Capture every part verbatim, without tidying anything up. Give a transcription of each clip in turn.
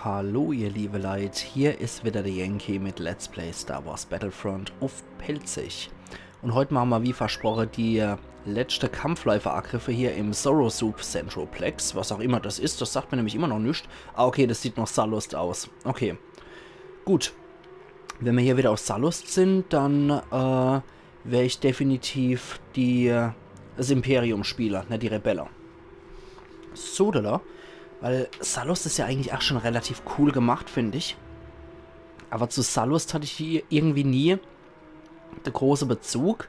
Hallo ihr liebe Leit, hier is wieder der Yankee mit Let's Play Star Wars Battlefront uff Pälzisch. Und heut mache mer, wie versproche, die, äh, letschte Kampfläuferangriffe hier im Zorosuuv Centroplex, was auch immer das is, das sagt mir nämlich immer noch nix. Ah, okay, das sieht noch Sullust aus. Okay, gut. Wenn mer hier wieder uff Sullust sin, dann, äh, wer ich definitiv die, äh, das Imperium spiele, ne, die Rebelle. Sodala, weil Sullust is ja eigentlich auch schon relativ cool gemacht, find ich. Aber zu Sullust hatt ich hier irgendwie nie de große Bezug.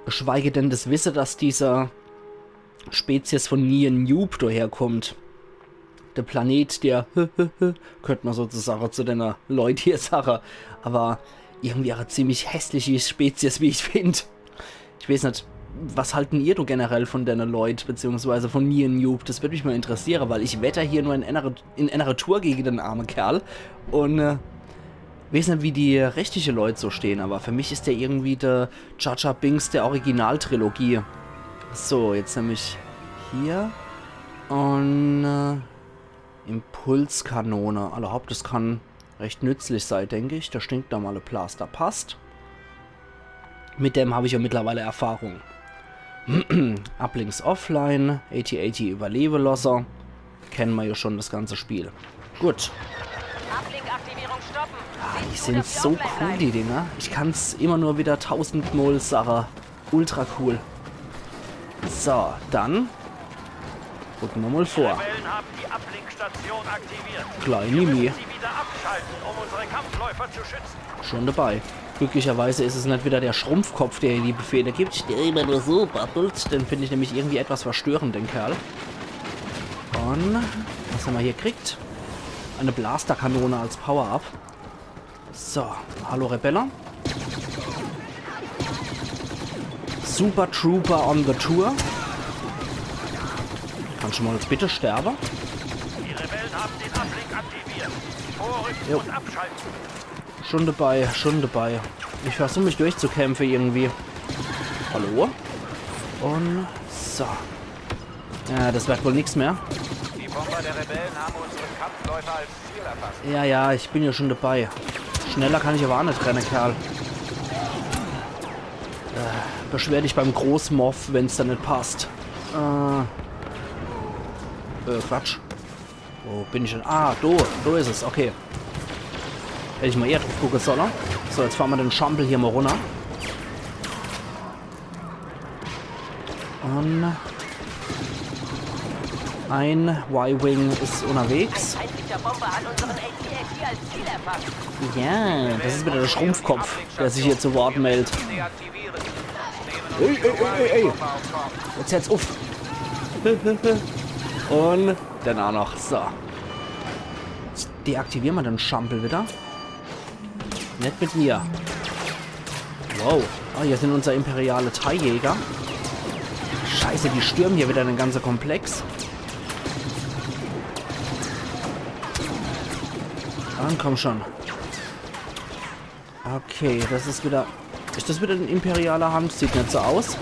Geschweige denn das Wisse, dass diese Spezies von Nien Nub daherkommt. Der Planet der, könnt mer sozusagen zu dene Leut hier sache, aber irgendwie auch e ziemlich hässliche Spezies, wie ich find. Ich weeß net, was halten ihr do generell von dene Leut, beziehungsweise von Nien Nub? Das würd mich mal interessiere, weil ich wett hier nur in enere, in enere Tour gege den arme Kerl. Und, äh, weeß net, wie die restliche Leut so stehn, aber für mich is der irgendwie der Jar Jar Binks der Originaltrilogie. So, jetzt nämlich hier. Und, äh, Impulskanone. Allerhaupt, das kann recht nützlich sei, denk ich. Der stinknormale Blaster passt. Mit dem hab ich ja mittlerweile Erfahrung. Uplinks offline, A T A T überlebe losse. Kenne mer ja schon das ganze Spiel. Gut. Uplink-Aktivierung stoppen. Ah, die sin so cool, die Dinger. Ich kann's immer nur wieder tausendmal sache. Ultra cool. So, dann rücke mer mal vor. Rebellen haben die Uplink-Station aktiviert. Klein Wir müssen Mimi. Sie wieder abschalten, um unsere Kampfläufer zu schützen. Schon dabei. Glücklicherweise is es net wieder der Schrumpfkopf, der hier die Befehle gibt, der immer nur so babbelt. Den find ich nämlich irgendwie etwas verstörend, den Kerl. Und was hämmer hier kriegt? Eine Blasterkanone als Power-Up. So, hallo Rebelle. Super Trooper on the Tour. Kannst du mal bitte sterben? Die Rebellen haben den Uplink aktiviert. Vorrücken Jo. Und abschalten. Schon dabei, schon dabei. Ich versuch mich durchzukämpfen irgendwie. Hallo? Und so. Ja, das wird wohl nix mehr. Die Bomber der Rebellen haben unsere Kampfläufer als Ziel erfasst. Ja, ja, ich bin ja schon dabei. Schneller kann ich aber auch nicht rennen, Kerl. Äh, beschwer dich beim Großmoff, wenn's da nicht passt. Äh, äh, Quatsch. Wo bin ich denn? Ah, do, do is es, okay. Hätt ich mal eher drauf gucken sollen. So, jetzt fahren wir den Schampel hier mal runter. Und ein Y-Wing ist unterwegs. Feindlicher Bomber hat unseren A T A T als Ziel erfasst. Ja, das ist wieder der Schrumpfkopf, der sich hier zu Wort meldet. Deaktivieren. Ey, ey, ey, ey, ey. Jetzt hört's uff. Und dann auch noch. So. Jetzt deaktivieren wir den Schampel wieder. Nicht mit mir. Wow. Ah, hier sind unsere imperiale Tiejäger. Scheiße, die stürmen hier wieder den ganzen Komplex. Dann komm schon. Okay, das ist wieder... Ist das wieder ein imperialer Hand? Sieht nicht so aus.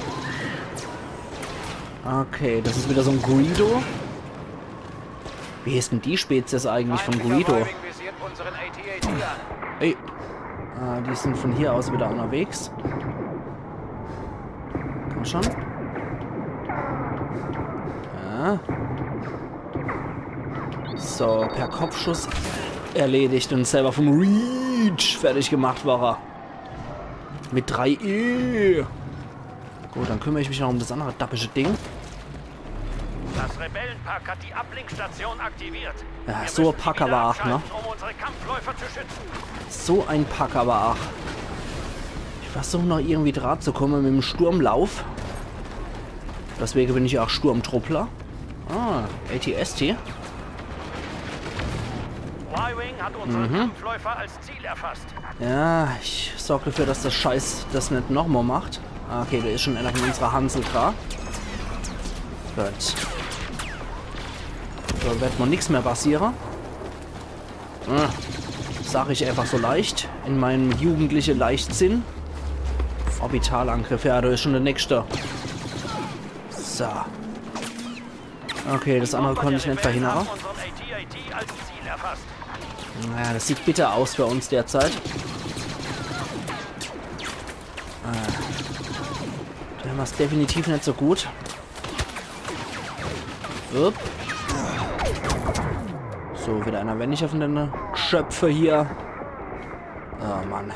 Okay, das ist wieder so ein Greedo. Wie heißt denn die Spezies eigentlich von Greedo? Feindlicher Y-Wing visiert unseren A T A T an. Ey. Ah, die sind von hier aus wieder unterwegs. Komm schon. Ja. So, per Kopfschuss erledigt und selber vom Reach fertig gemacht war er. Mit drei E. Gut, dann kümmere ich mich noch um das andere dappische Ding. Das Rebellenpack hat die Uplink-Station aktiviert. Ja, Wir so müssen ein sie Packer wieder war auch, ne? abschalten, um unsere Kampfläufer zu schützen. So ein Packer war auch. Ich versuche noch irgendwie dran zu kommen mit dem Sturmlauf. Deswegen bin ich ja auch Sturmtruppler. Ah, A T S T. Y-Wing hat unsere Kampfläufer als Ziel erfasst. Ja, ich sorge dafür, dass das Scheiß das nicht nochmal macht. Ah, okay, da ist schon einer von unserer Hansel dran. Gut. Da wird mir nichts mehr passieren. Ah, sag ich einfach so leicht. In meinem jugendlichen Leichtsinn. Orbitalangriff, ja, da ist schon der nächste. So. Okay, das andere konnte ich nicht verhindern. Haben unseren A T A T als Ziel erfasst. Naja, das sieht bitter aus für uns derzeit. Ah. Do hämmer's definitiv net so gut. Upp. So, wieder einer weniger von denne Gschöpfe hier. Oh Mann.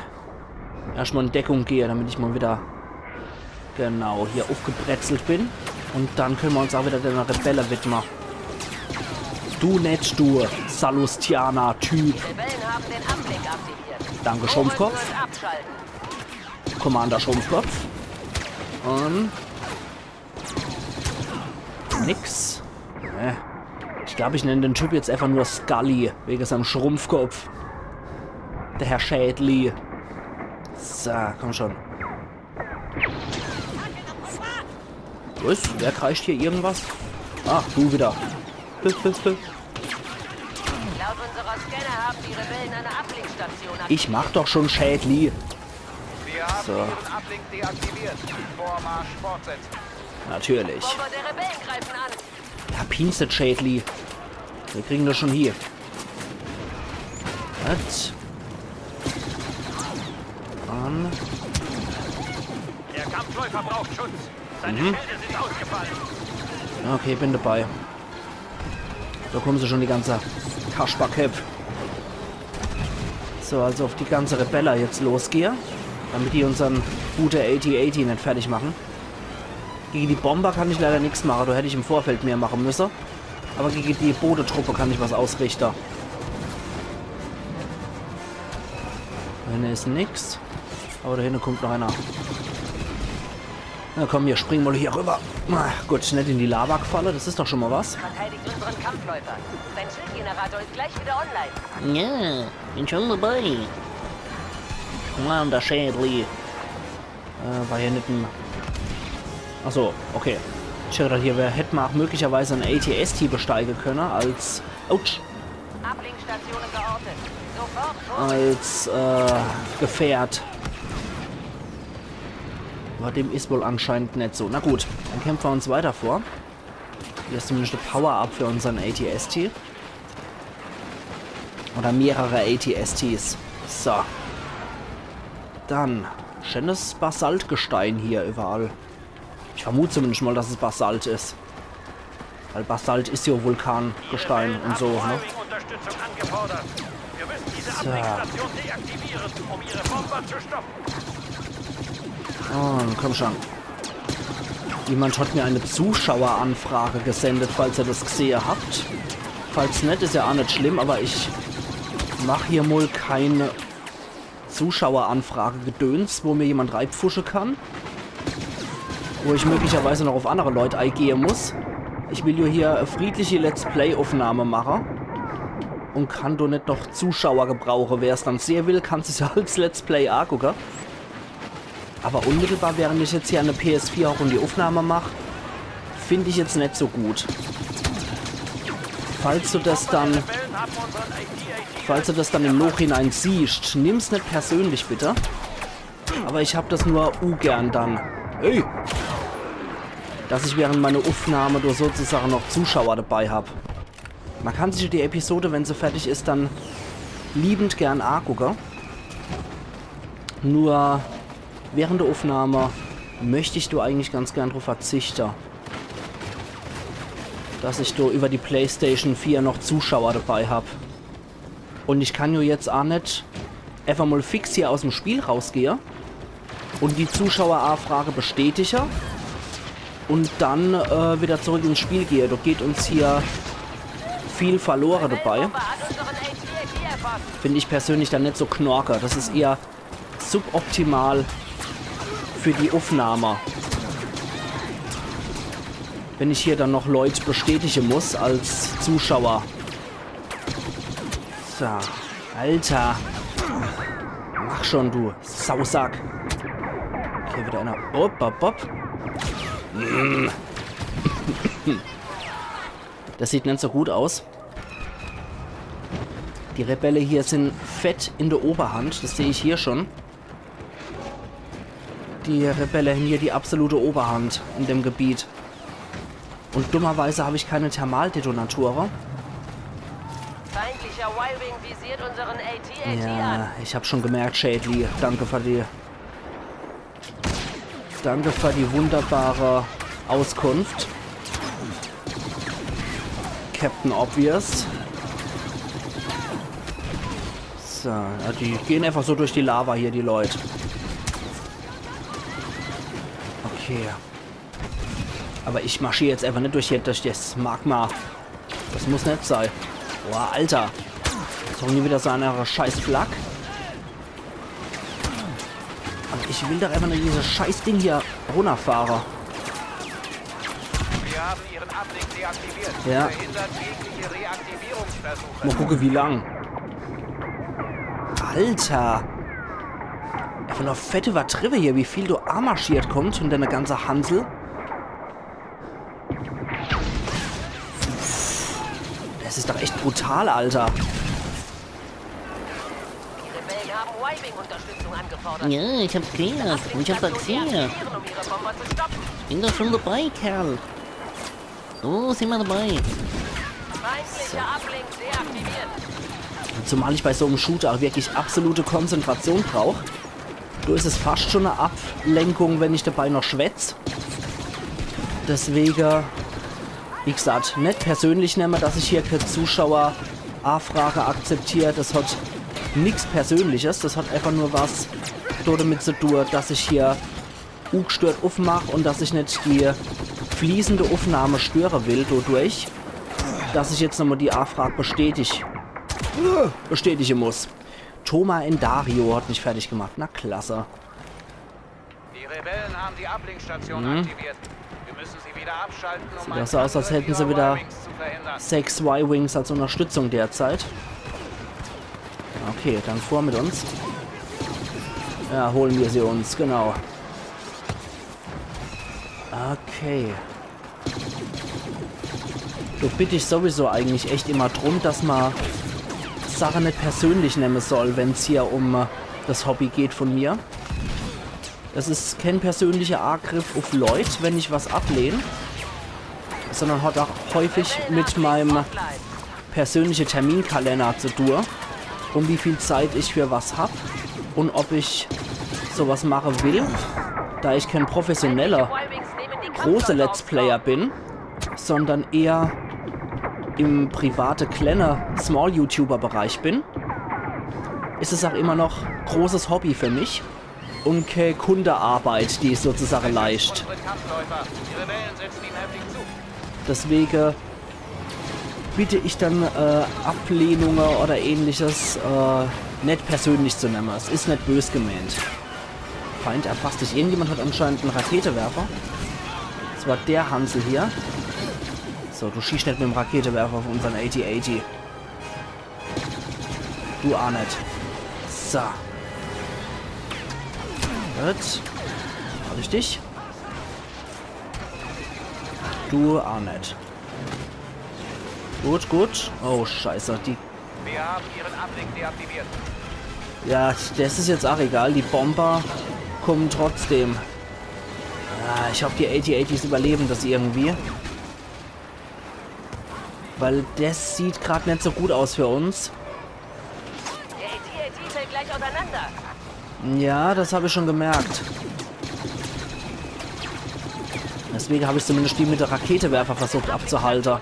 Erscht mal in Deckung gehe, damit ich mal wieder genau hier uffgebrezelt bin. Und dann könne mer uns auch wieder denne Rebelle widme. Du net, du Salustianer-Typ. Die Rebellen haben den Uplink aktiviert. Danke, Schrumpfkopf. Nur abschalten. Commander Schrumpfkopf. Ähm. Nix. Äh. Ich glaub, ich nenn den Typ jetzt einfach nur Scully, wege seinem Schrumpfkopf. Der Herr Schädli. So, komm schon. Was? Wer kreischt hier irgendwas? Ach, du wieder. Laut unserer Scanner haben die Rebellen eine Uplink-Station. Ich mach doch schon, Schädli. Wir haben So. Ihren Uplink deaktiviert. Vormarsch fortsetzen. Natürlich. Bomber der Rebellen greifen an. Ja, Piense, Schädli. Wir kriegen das schon hier. Was? Mann. Der Kampfläufer braucht Schutz. Seine Mhm. Schilde sind ausgefallen. Okay, bin dabei. Da kommen sie schon, die ganze Kasperköpp. So, also auf die ganze Rebelle jetzt losgehe, damit die unsern gute A T acht net fertig machen. Gegen die Bomber kann ich leider nix mache, da hätt ich im Vorfeld mehr mache müsse. Aber gegen die Bodetruppe kann ich was ausrichte. Da hinne is nix. Aber da hinne kommt noch einer. Na komm, wir springen mal hier rüber. Ah, gut, net in die Lava gefalle, das is doch schon mal was. Verteidigt unseren Kampfläufer. Sein Schildgenerator ist gleich wieder online. Ja, bin schon dabei. Mann, der Schädli. Äh, war hier net ein... Ach so, okay. Ich hab gedacht, hier wär, hätt mer auch möglicherweise ein A T S T besteige könne als... Autsch! Uplink-Stationen geortet. Sofort vor. Als, äh, Gefährt. Aber dem is wohl anscheinend net so. Na gut, dann kämpfe mer uns weiter vor. Hier is zumindest e Power-Up für unsern A T S T. Oder mehrere A T S Ts. So. Dann, schönes Basaltgestein hier überall. Ich vermut zumindest mal, dass es Basalt is. Weil Basalt is ja Vulkangestein und so, ne? Unterstützung angefordert. Wir müssen diese So. Abwrackstation deaktivieren, um ihre Bomber zu stoppen. Oh, komm schon. Jemand hat mir eine Zuschaueranfrage gesendet, falls ihr das gesehe habt. Falls net, is ja auch net schlimm, aber ich mach hier mal kein Zuschaueranfrage-Gedöns, wo mir jemand reipfusche kann. Wo ich möglicherweise noch auf andere Leute eingehe muss. Ich will ja hier e friedliche Let's-Play-Aufnahme mache. Und kann do net noch Zuschauer gebrauche. Wer's dann sehe will, kann's ja als Let's Play angucke. Aber unmittelbar, während ich jetzt hier an der P S vier hock und die Aufnahme mach, find ich jetzt net so gut. Falls du das dann, falls du das dann im Nachhinein siehst, nimm's net persönlich, bitte. Aber ich hab das nur ungern dann. Ey! Dass ich während meiner Aufnahme do sozusagen noch Zuschauer dabei hab. Man kann sich die Episode, wenn sie fertig is, dann liebend gern angucke. Nur während der Aufnahme möcht ich do eigentlich ganz gern drauf verzichte, dass ich do über die PlayStation vier noch Zuschauer dabei hab. Und ich kann jo jetzt a net einfach mal fix hier aus dem Spiel rausgehe und die Zuschaueranfrage bestätige und dann, äh, wieder zurück ins Spiel gehe. Do geht uns hier viel verlore dabei. Find ich persönlich dann net so knorke. Das is eher suboptimal für die Aufnahme. Wenn ich hier dann noch Leute bestätige muss als Zuschauer. So, Alter. Mach schon, du Sausack. Okay, wieder einer. Hopp, hopp, hopp. Mm. Das sieht net so gut aus. Die Rebelle hier sind fett in der Oberhand, das seh ich hier schon. Die Rebelle haben hier die absolute Oberhand in dem Gebiet. Und dummerweise hab ich keine Thermaldetonatore. Feindlicher Y-Wing visiert unseren A T A T an. Ja, ich hab schon gemerkt, Shadley. Danke für die, danke für die wunderbare Auskunft, Captain Obvious. So, ja, die gehen einfach so durch die Lava hier, die Leute. Okay. Aber ich marschier jetzt einfach net durch hier, durch das Magma. Das muss net sei. Boah, Alter. Jetzt hocken die wieder so an ihrer scheiß Flak. Aber ich will doch einfach nur dieses scheiß Ding hier runnerfahre. Wir haben Ihren Uplink deaktiviert. Ja. Verhindert jegliche Reaktivierungsversuche. Mal gucke, wie lang. Alter. Einfach nur fett übertriwwe hier, wie viel do anmarschiert kommt und dann e ganze Hansel. Das is doch echt brutal, Alter. Die Rebellen haben Y-Wing-Unterstützung angefordert. Ja, ich hab's gehört. Ich hab's gehört. Deaktivieren, um ihre Bomber zu stoppen. Bin doch schon dabei, Kerl. So, sind wir dabei. Feindlicher Uplink deaktiviert. Zumal ich bei so einem Shooter auch wirklich absolute Konzentration brauch. Do is es fast schon e Ablenkung, wenn ich dabei noch schwätz. Deswege, wie gesagt, net persönlich nemme, dass ich hier kä Zuschauer-Afrage akzeptier. Das hat nix Persönliches. Das hat einfach nur was damit zu tun, dass ich hier ugstört uffmach und dass ich net die fließende Uffnahme störe will, dodurch, dass ich jetzt nochmal die Afrag bestätig-, bestätige muss. Thoma Endario hat mich fertig gemacht. Na klasse. Die Rebellen haben die Uplink-Station aktiviert. Wir müssen sie wieder abschalten, um einen Angriff ihrer Y-Wings zu verhindern. Sieht doch so aus, als hätten sie wieder sechs Y-Wings als Unterstützung derzeit. Okay, dann vor mit uns. Ja, holen wir sie uns, genau. Okay. Do bitt ich sowieso eigentlich echt immer drum, dass ma Sache net persönlich nemme soll, wenn's hier um, äh, das Hobby geht von mir. Das is kein persönlicher Angriff uff Leut, wenn ich was ablehn, sondern hat auch häufig mit meinem persönliche Terminkalender zu tun, um wie viel Zeit ich für was hab und ob ich sowas mache will, da ich kein professioneller große Let's Player bin, sondern eher im private kleine Small-YouTuber-Bereich bin, is es auch immer noch großes Hobby für mich und kä Kundearbeit, die ich sozusagen leischt. Deswege bitte ich dann, äh, Ablehnungen oder ähnliches, äh, net persönlich zu nemme. Es is net bös gemeint. Feind erfasst dich. Irgendjemand hat anscheinend en Raketewerfer. Das war der Hansel hier. So, du schießt net mit dem Raketewerfer auf unseren A T A T. Du auch net. So. Gut. Hab ich dich? Du auch net. Gut, gut. Oh, scheiße. Die Wir haben Ihren Uplink deaktiviert. Ja, das is jetzt auch egal. Die Bomber kommen trotzdem. Ah, ich hoff, die A T A Ts überleben das irgendwie. Weil das sieht grad net so gut aus für uns. Der A T A T fällt gleich auseinander. Ja, das hab ich schon gemerkt. Deswegen hab ich zumindest die mit der Raketewerfer versucht abzuhalten.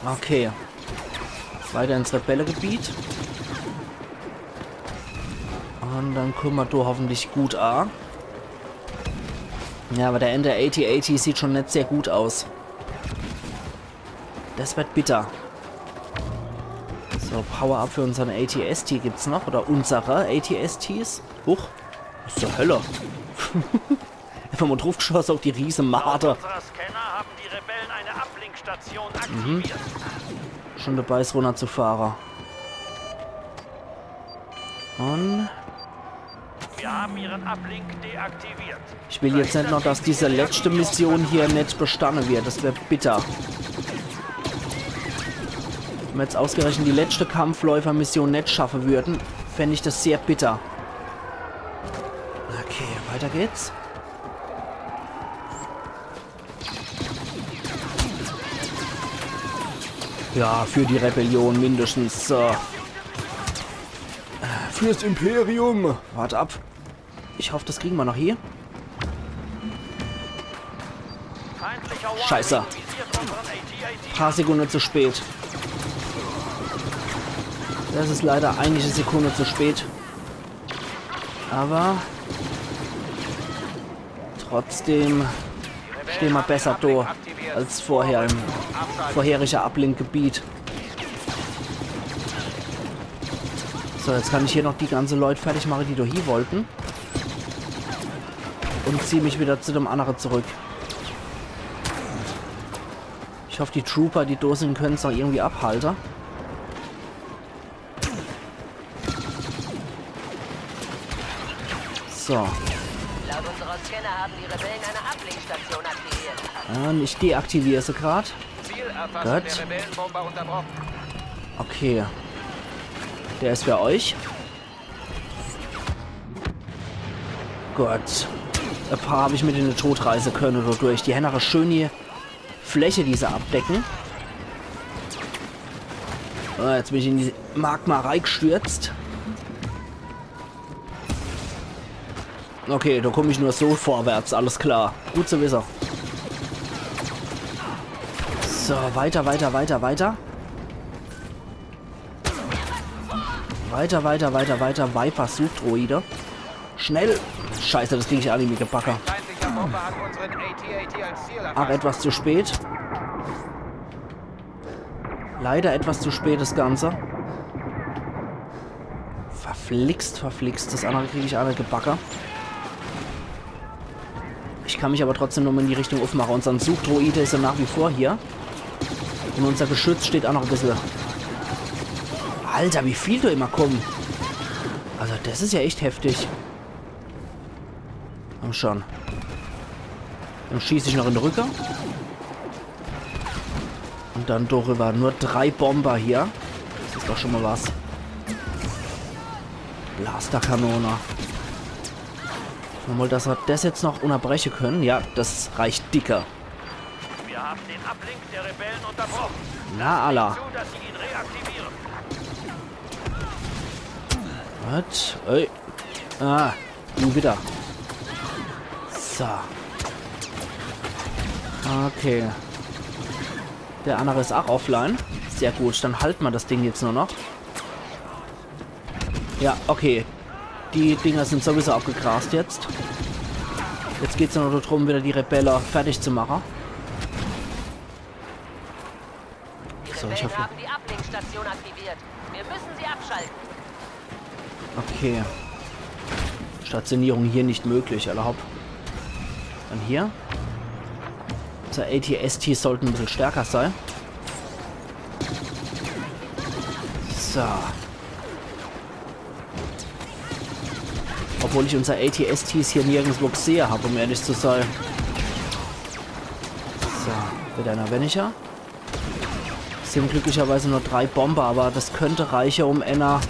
Okay. Weiter ins Rebellegebiet. Und dann kummen ma do hoffentlich gut a. Ja, aber der Ende A T A T sieht schon net sehr gut aus. Das wird bitter. So, Power-Up für unseren A T S T gibt's noch. Oder unsere A T S Ts. Huch. Was zur Hölle? Einfach mal draufgeschossen auf die Riesemade. Laut unserer Scanner haben die Rebellen eine Uplink-Station aktiviert. Schon dabei is, runterzufahren. Und Wir haben Ihren Uplink deaktiviert. Ich will jetzt net noch, dass diese letzte Mission hier net bestanne wird. Das wär bitter. Wenn wir jetzt ausgerechnet die letzte Kampfläufermission net schaffen würden, fänd ich das sehr bitter. Okay, weiter geht's. Ja, für die Rebellion mindestens. So. Fürs Imperium. Wart ab. Ich hoff, das kriegen wir noch hier. Scheiße. Paar Sekunde zu spät. Das ist leider eine Sekunde zu spät. Aber trotzdem stehen wir besser do als vorher im vorherigen Ablenkgebiet. So, jetzt kann ich hier noch die ganze Leute fertig machen, die do hie wollten. Und zieh mich wieder zu dem anderen zurück. Ich hoff, die Trooper, die do sind, können's noch irgendwie abhalten. So. Laut unserer Scanner haben die Rebellen eine Ablenkstation aktiviert. Ähm, ich deaktiviere sie grad. Zielerfassung Gut. Der Rebellenbomber unterbrochen. Okay. Der ist bei euch. Gut. Ein paar habe ich mit in den Tod reißen können dadurch. Die Hänner schön hier Fläche, die sie abdecken. Ah, jetzt bin ich in die Magma reingestürzt. Okay, da komme ich nur so vorwärts, alles klar. Gut zu wissen. So, weiter, weiter, weiter, weiter. Weiter, weiter, weiter, weiter. Viper, Suchdroide. Schnell! Scheiße, das krieg ich aa nimmi gebacke. Feindlicher Bomber hat unseren A T A T als Ziel erfasst. Ach, etwas zu spät. Leider etwas zu spät, das Ganze. Verflixt, verflixt. Das andere krieg ich aa net gebacke. Ich kann mich aber trotzdem nochmal in die Richtung aufmachen. Unser Suchdroide ist ja nach wie vor hier. Und unser Geschütz steht auch noch ein bisschen. Alter, wie viel da immer kommen. Also, das ist ja echt heftig. Komm schon. Dann schieß ich noch in den Rücken. Und dann darüber. Nur drei Bomber hier. Das ist doch schon mal was. Blasterkanone. Mal, dass wir das jetzt noch unterbrechen können. Ja, das reicht dicke. Wir haben den Ablink der Rebellen unterbrochen. Na, alla. Zu, dass sie ihn reaktivieren. Was? Ey. Ah, du wieder. So. Okay. Der andere ist auch offline. Sehr gut, dann halten wir das Ding jetzt nur noch. Ja, okay. Die Dinger sind sowieso abgegrast jetzt. Jetzt geht's nur noch darum, wieder die Rebelle fertig zu machen. Die So, ich Rebellen hoffe haben die Ablenkstation aktiviert. Wir müssen sie abschalten. Okay. Stationierung hier nicht möglich, alla hopp. Dann hier. Unser A T S T sollten ein bisschen stärker sein. So. Obwohl ich unser A T S Ts hier nirgendwo gesehe hab, um ehrlich zu sein. So, wieder einer weniger. Sind glücklicherweise nur drei Bomber, aber das könnte reichen, um einer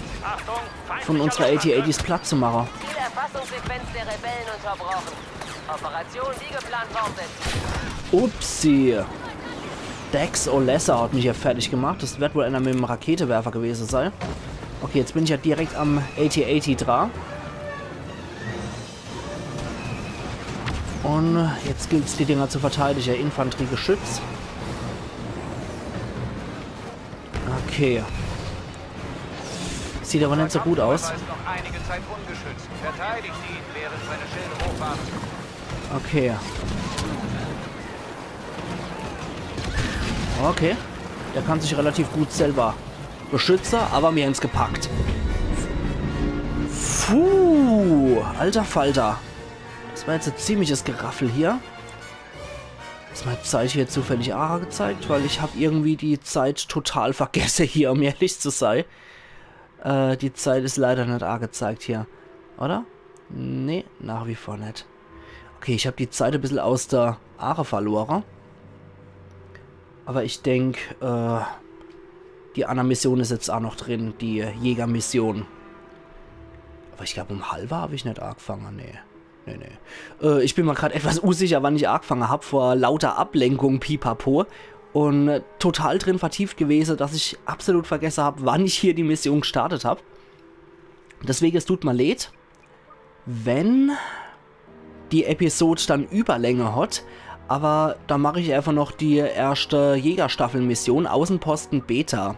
von unserer A T A Ts platt zu machen. Zielerfassungssequenz der Rebellen unterbrochen. Operation wie geplant fortsetzen. Upsi. Dex Olessa hat mich hier fertig gemacht. Das wird wohl einer mit dem Raketewerfer gewesen sein. Okay, jetzt bin ich ja direkt am A T A T dran. Und jetzt gilt's, die Dinger zu verteidigen. Infanteriegeschütz. Okay. Sieht aber nicht so gut aus. Ist noch einige Zeit ungeschützt. Verteidigt ihn, während seine Schilde hochfahren. Okay. Okay. Der kann sich relativ gut selber beschützen, aber mir haben's gepackt. Puh, alter Falter. Das war jetzt ein ziemliches Geraffel hier. Ist meine Zeit hier zufällig aa gezeigt? Weil ich hab irgendwie die Zeit total vergesse hier, um ehrlich zu sein. Äh, die Zeit ist leider nicht aa gezeigt hier. Oder? Nee, nach wie vor nicht. Okay, ich hab die Zeit ein bisschen aus der Aache verloren. Aber ich denk, äh, die andere Mission ist jetzt auch noch drin, die Jägermission. Aber ich glaub, um halbe hab ich nicht angefangen, nee. Nee, nee. Äh, ich bin mal grad etwas unsicher, wann ich angefangen hab, vor lauter Ablenkung, Pipapo. und total drin vertieft gewese, dass ich absolut vergesse hab, wann ich hier die Mission gestartet hab. Deswege, es tut mir leid, wenn die Episode dann Überlänge hat, aber da mach ich einfach noch die erste Jägerstaffel-Mission, Außenposten Beta.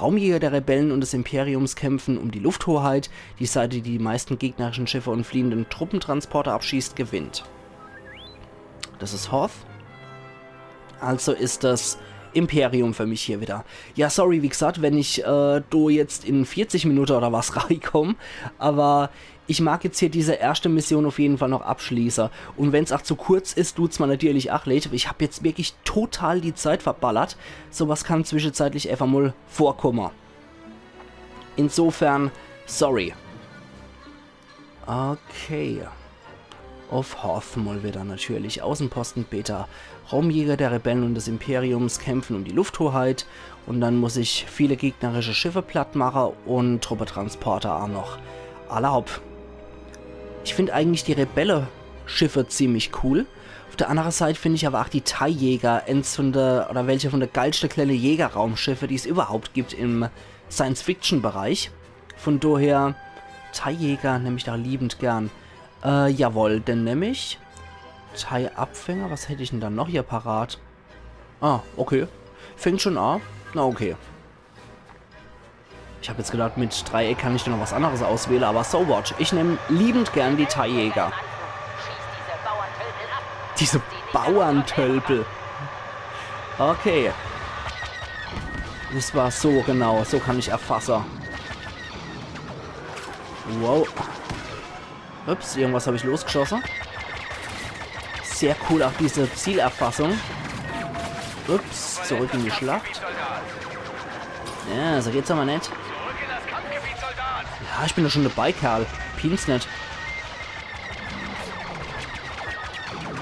Raumjäger der Rebellen und des Imperiums kämpfen um die Lufthoheit. Die Seite, die die meisten gegnerischen Schiffe und fliehenden Truppentransporter abschießt, gewinnt. Das ist Hoth. Also ist das Imperium für mich hier wieder. Ja, sorry, wie gesagt, wenn ich äh, do jetzt in vierzig Minuten oder was reinkomme, aber ich mag jetzt hier diese erste Mission auf jeden Fall noch abschließen. Und wenn's auch zu kurz ist, tut's mir natürlich auch leid. Ich hab jetzt wirklich total die Zeit verballert. Sowas kann zwischenzeitlich einfach mal vorkommen. Insofern, sorry. Okay. Auf Hoth mal wieder natürlich. Außenposten Beta. Raumjäger der Rebellen und des Imperiums kämpfen um die Lufthoheit. Und dann muss ich viele gegnerische Schiffe platt machen und Truppentransporter auch noch. Alla hopp. Ich find eigentlich die Rebelle-Schiffe ziemlich cool. Auf der anderen Seite find ich aber auch die TIE-Jäger, eins von der, oder welche von der geilste kleine Jägerraumschiffe, die es überhaupt gibt im Science-Fiction-Bereich. Von daher, TIE-Jäger nemm ich da liebend gern. Äh, jawohl, den nemm ich. TIE-Abfänger, was hätt ich denn dann noch hier parat? Ah, okay. Fängt schon an. Na okay. Ich hab jetzt gedacht, mit Dreieck kann ich dann noch was anderes auswählen, aber so what. Ich nemm liebend gern die TIE-Jäger. Diese Bauerntölpel. Okay. Das war so, genau. So kann ich erfassen. Wow. Ups, irgendwas hab ich losgeschossen. Sehr cool, auch diese Zielerfassung. Ups, zurück in die Schlacht. Ja, so geht's aber net. Ja, ich bin doch schon dabei, Kerl. Pienz net.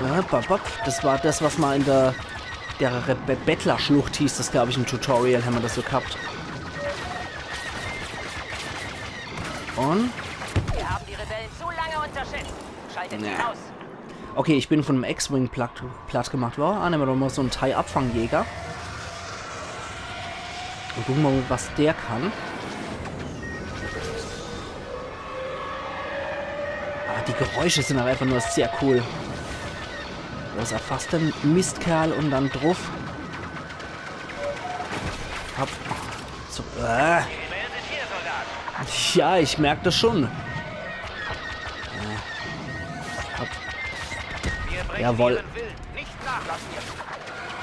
Ja, bap, bap. Das war das, was mal in der, der Re- Be- Bettlerschlucht hieß, das, glaub ich, im Tutorial, haben wir das so gehabt. Und? Wir haben die Rebellen zu lange unterschätzt. Schaltet sie aus. Okay, ich bin von dem X-Wing platt, platt gemacht worden. Ah, nehmen wir doch mal so einen TIE-Abfangjäger. Und gucken wir mal, was der kann. Ah, die Geräusche sind aber einfach nur sehr cool. Da ist er fast ein Mistkerl und dann drauf. Hopp. So, äh. Ja, ich merk das schon. Äh. Hopp. Jawohl.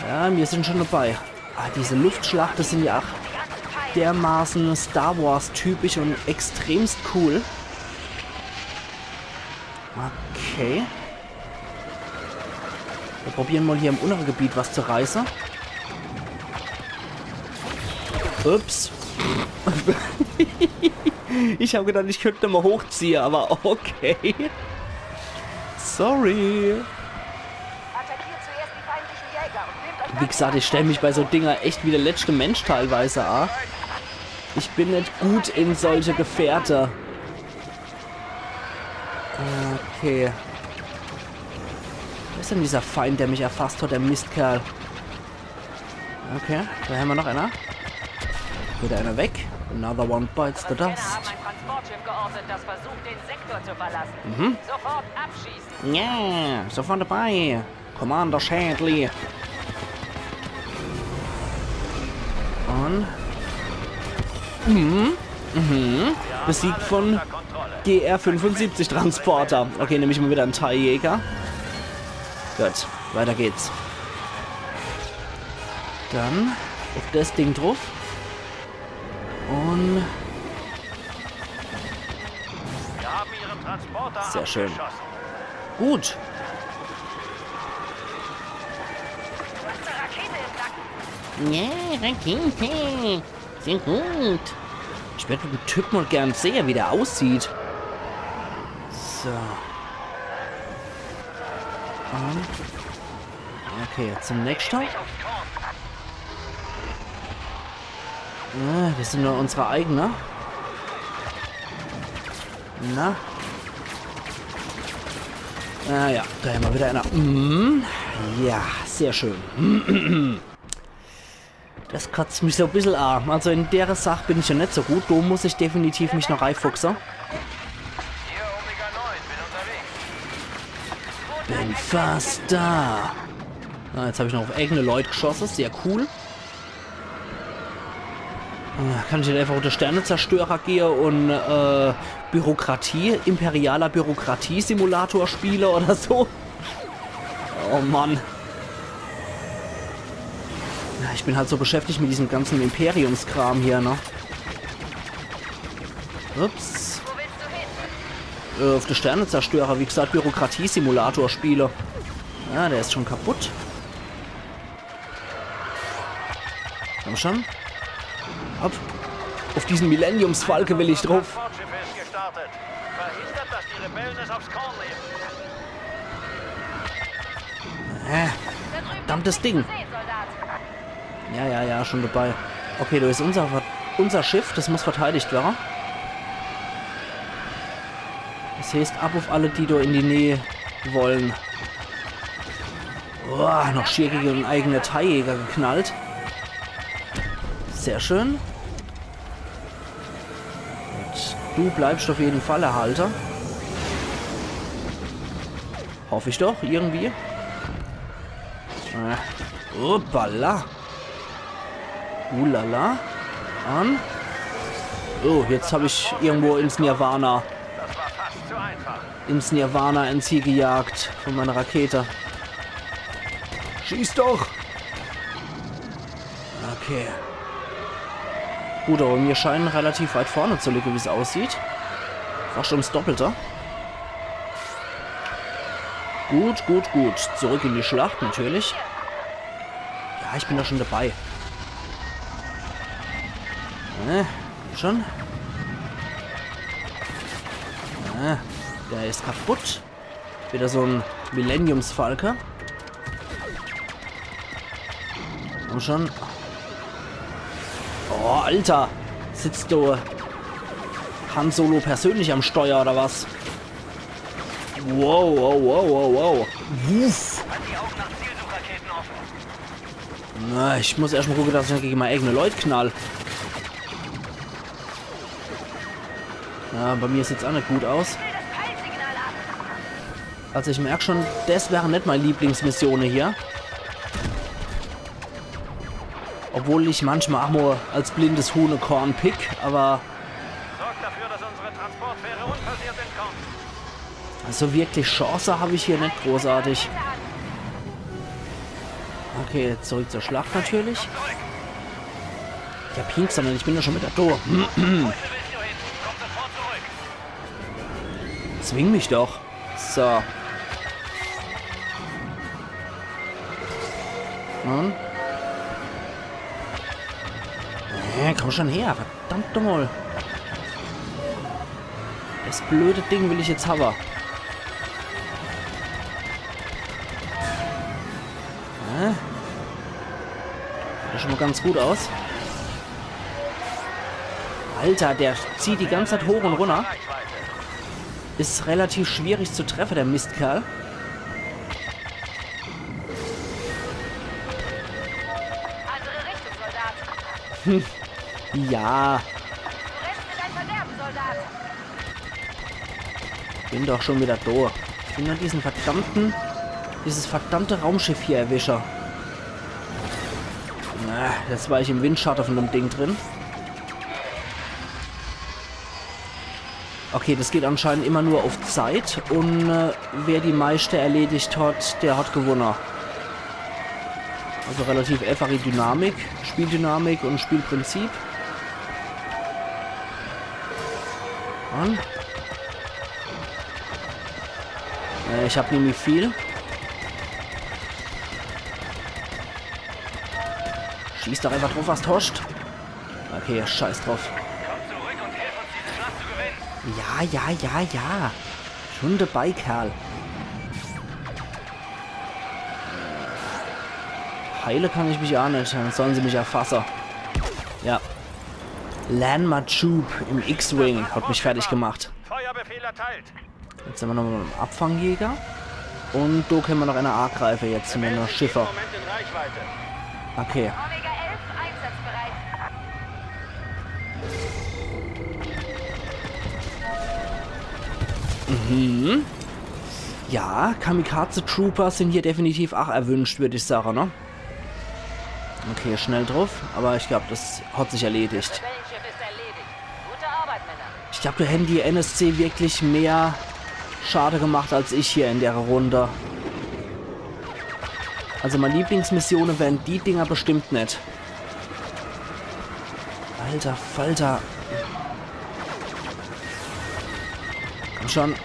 Ja, wir sind schon dabei. Ah, diese Luftschlachten sind ja auch dermaßen Star Wars typisch und extremst cool. Okay. Wir probieren mal hier im unteren Gebiet was zu reißen. Ups. Ich hab gedacht, ich könnte mal hochziehen, aber okay. Sorry. Attackiert zuerst die feindlichen Jäger und nehmt euch Wie gesagt, ich stell mich bei so Dinger echt wie der letzte Mensch teilweise an. Ich bin nicht gut in solche Gefährte. Okay. Wo ist denn dieser Feind, der mich erfasst hat, der Mistkerl? Okay, da haben wir noch einer. Wieder einer weg. Another one bites the dust. Männer haben ein Transportschiff geortet, das versucht, den Sektor zu verlassen. Mhm. Sofort abschießen. Ja, sofort dabei. Commander Shadley. Und. Mhm. Mhm. Besiegt von G R fünfundsiebzig Transporter. Okay, nehme ich mal wieder einen TIE-Jäger. Gut, weiter geht's. Dann auf das Ding drauf. Und. Wir haben ihren Transporter abgeschossen. Sehr schön. Gut. Ja, Rakete. Sehr gut. Ich würd den Typ mal gern sehen, wie der aussieht. So. Und okay, zum nächsten. Ah, wir sind nur unsere eigene. Na? Ah ja, da haben wir wieder einer. Mhm. Ja, sehr schön. Das kotzt mich so e bissel a. Also in dere Sach bin ich jo net so gut. Do muss ich definitiv mich noch reifuchse. Bin fast da. Ah, jetzt hab ich noch uff eigene Leut geschosse. Sehr cool. Ah, kann ich net einfach unter Sternezerstörer gehe un äh, Bürokratie, imperialer Bürokratiesimulator spiele oder so? Oh Mann. Ja, ich bin halt so beschäftigt mit diesem ganzen Imperiumskram hier, ne? Ups. Äh, uff de Sternezerstörer, wie gesagt, Bürokratiesimulator spiele. Ja, der is schon kaputt. Komm schon. Hopp. Uff diesen Millenniumsfalke will ich druff. Äh, verdammtes Ding. Ja, ja, ja, schon dabei. Okay, do is unser, unser Schiff, das muss verteidigt werre. Das heeßt, ab uff alle, die do in die Näh wolle. Boah, noch schier gege en eigene Tiejäger geknallt. Sehr schön. Gut, du bleibst uff jeden Fall erhalte. Hoff ich doch, irgendwie. Äh, hoppala. Ulala. An. Oh, jetzt hab ich irgendwo ins Nirvana. Ins Nirvana, ins Ziel gejagt von meiner Rakete. Schieß doch! Okay. Gut, aber mir scheinen relativ weit vorne zu liege, wie's aussieht. Fast ums Doppelte. Gut, gut, gut. Zurück in die Schlacht, natürlich. Ja, ich bin doch schon dabei. Äh, komm schon. Äh, der is kaputt. Wieder so en Millenniumsfalke. Komm schon. Oh, Alter. Sitzt do Han Solo persönlich am Steuer oder was? Wow, wow, wow, wow, wow. Wuff. Na, ich muss erscht mal gucke, dass ich net gege mei eigene Leut knall. Ja, bei mir sieht's auch net gut aus. Also ich merk schon, das wäre net mei Lieblingsmissione hier. Obwohl ich manchmal auch mal als blindes Huhn e Korn pick, aber Sorgt dafür, dass unsere Transportfähre unversehrt entkommt. Also wirklich Chance hab ich hier net großartig. Okay, zurück zur Schlacht natürlich. Ja, Pink, sondern ich bin ja schon wieder do. Zwing mich doch. So. Mann. Äh, komm schon her, verdammt nochmal. Das blöde Ding will ich jetzt hawwe. Äh? Sieht schon mal ganz gut aus. Alter, der zieht die ganze Zeit hoch und runter. Is relativ schwierig zu treffe, der Mistkerl. Andere Richtung, Soldat. Hm. Ja. Du rennst in dein Verderben, Soldat. Bin doch schon wieder do. Ich will nur diesen verdammten, dieses verdammte Raumschiff hier erwische. Na, jetzt war ich im Windschatte von dem Ding drin. Okay, das geht anscheinend immer nur auf Zeit und äh, wer die meiste erledigt hat, der hat gewunne. Also relativ einfache Dynamik, Spieldynamik und Spielprinzip. Mann. Äh, ich hab nämlich viel. Schieß doch einfach drauf, was du hoscht. Okay, scheiß drauf. Komm zurück und hilf uns, diese Schlacht zu gewinnen. Ja, ja, ja, ja. Schon dabei, Kerl. Heile kann ich mich auch net, dann sollen sie mich erfasse. Ja. Lanma Jupe im X-Wing hat mich fertig gemacht. Feuerbefehl erteilt. Jetzt sind wir nochmal beim Abfangjäger. Und do können wir noch eine angreife jetzt mit einer Schiffe. Moment in Reichweite. Okay. Omega elf, Einsatz Mhm. Ja, Kamikaze-Trooper sin hier definitiv ach erwünscht, würd ich sage, ne? Okay, schnell druff, aber ich glaub, das hat sich erledigt. Rebellenschiff ist erledigt. Gute Arbeit, Männer. Ich glaub, do hätten die N S C wirklich mehr Schade gemacht als ich hier in der Runde. Also meine Lieblingsmissione wären die Dinger bestimmt net. Alter Falter. Komm schon.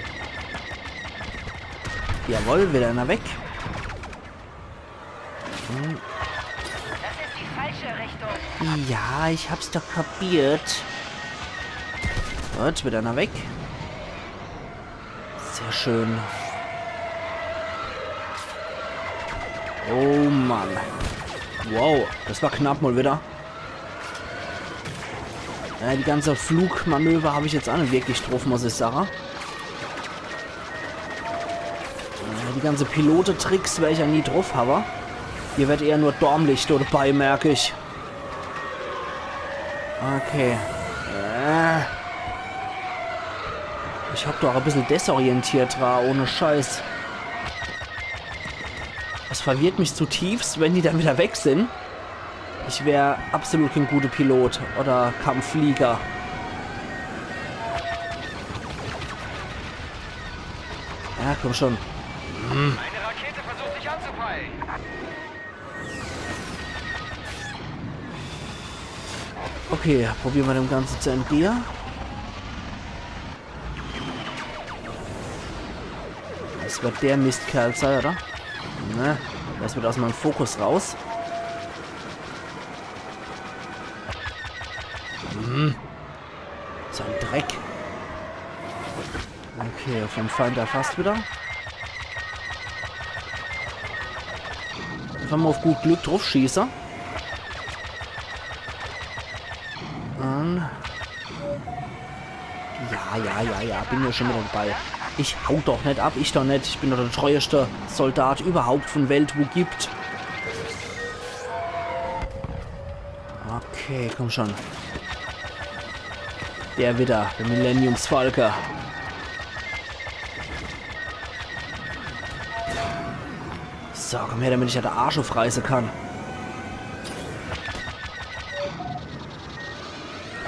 Jawohl, wieder einer weg. Hm. Das ist die falsche Richtung. Ja, ich hab's doch kapiert. Gut, wieder einer weg. Sehr schön. Oh Mann. Wow, das war knapp mal wieder. Äh, die ganze Flugmanöver hab ich jetzt ach net wirklich druff, muss ich sage. Äh, die ganze Pilote-Tricks wär ich ja nie druff, aber hier wird eher nur dormlich dabei, merk ich. Okay. Äh. Ich hock doch e bissel desorientiert war, ohne Scheiß. Es verwirrt mich zutiefst, wenn die dann wieder weg sin. Ich wär absolut kein guter Pilot oder Kampfflieger. Ja, komm schon. Eine Rakete versucht, dich anzupeilen. Okay, probiere mer dem Ganze zu entgehe. Das wird der Mistkerl sein, oder? Ne? Das wird aus meinem Fokus raus. Hm. So ein Dreck. Okay, vom Feind erfasst wieder. Einfach mal auf gut Glück drauf schieße. An. Ja, ja, ja, ja, bin ja schon wieder dabei. Ich hau doch net ab, ich doch net. Ich bin doch der treueste Soldat überhaupt von Welt, wo gibt. Okay, komm schon. Der wieder, der Millenniumsfalke. So, komm her, damit ich ja de Arsch aufreiße kann.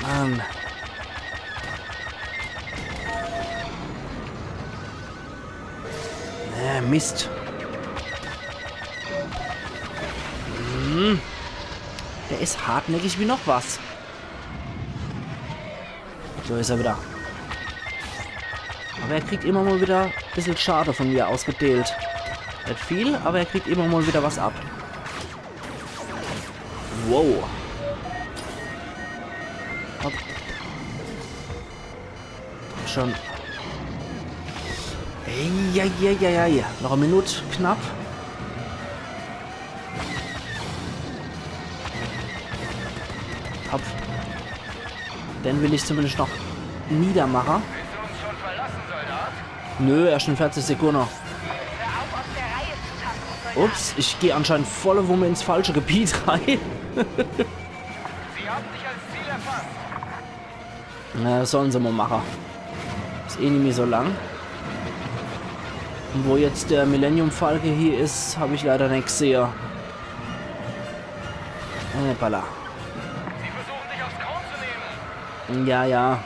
Mann. Äh, Mist. Hm. Der is hartnäckig wie noch was. So is er wieder. Aber er kriegt immer mal wieder bissel Schade von mir ausgedeelt. Net viel, aber er kriegt immer mal wieder was ab. Wow. Hopp. Schon. Eieieiei. Noch e Minut, knapp. Hopp. Den will ich zumindest noch niedermache. Willst du uns schon verlassen, Soldat? Nö, erst in vierzig Sekunden. Hör auf, aus der Reihe zu tanzen, Soldat. Ups, ich geh anscheinend volle Wumme ins falsche Gebiet rein. Sie haben dich als Ziel erfasst. Na, das sollen se mal mache. Is eh nimmi so lang. Und wo jetzt der Millennium Falke hier is, hab ich leider net gesehe. Hoppala. Sie versuchen, dich aufs Korn zu nehmen. Ja, ja.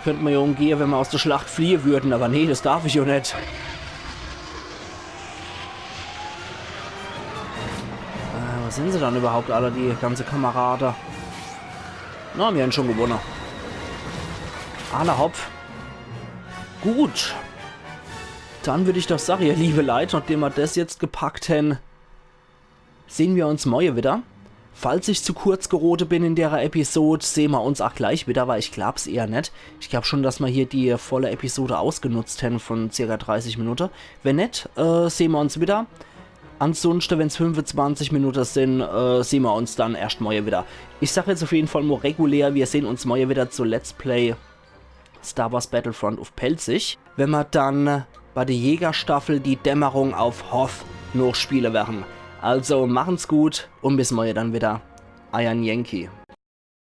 Könnt mer ja umgehe, wenn mer aus der Schlacht fliehe würden, aber nee, das darf ich ja net. Äh, wo sind se dann überhaupt alle, die ganze Kamerade? Na, mir hän schon gewonne. Alla hopp. Gut. Dann würd ich doch sage, ihr liebe Leit, nachdem mer das jetzt gepackt hän, sehn mer uns morje wieder. Falls ich zu kurz gerode bin in dere Episod, sehn mer uns ach gleich wieder, weil ich glaub's eher net. Ich glaub schon, dass mer hier die volle Episode ausgenutzt hän von circa dreißig Minute. Wenn net, äh, sehn mer uns wieder. Ansunschte, wenn's fünfundzwanzig Minute sin, äh, sehn mer uns dann erscht morje wieder. Ich sag jetzt auf jeden Fall mal regulär, mir sehn uns morje wieder zu Let's Play Star Wars Battlefront uff Pälzisch, wenn mer dann bei der Jägerstaffel die Dämmerung auf Hoth nochspiele werre. Also machen's gut und bis morje dann wieder. Eier Yankee.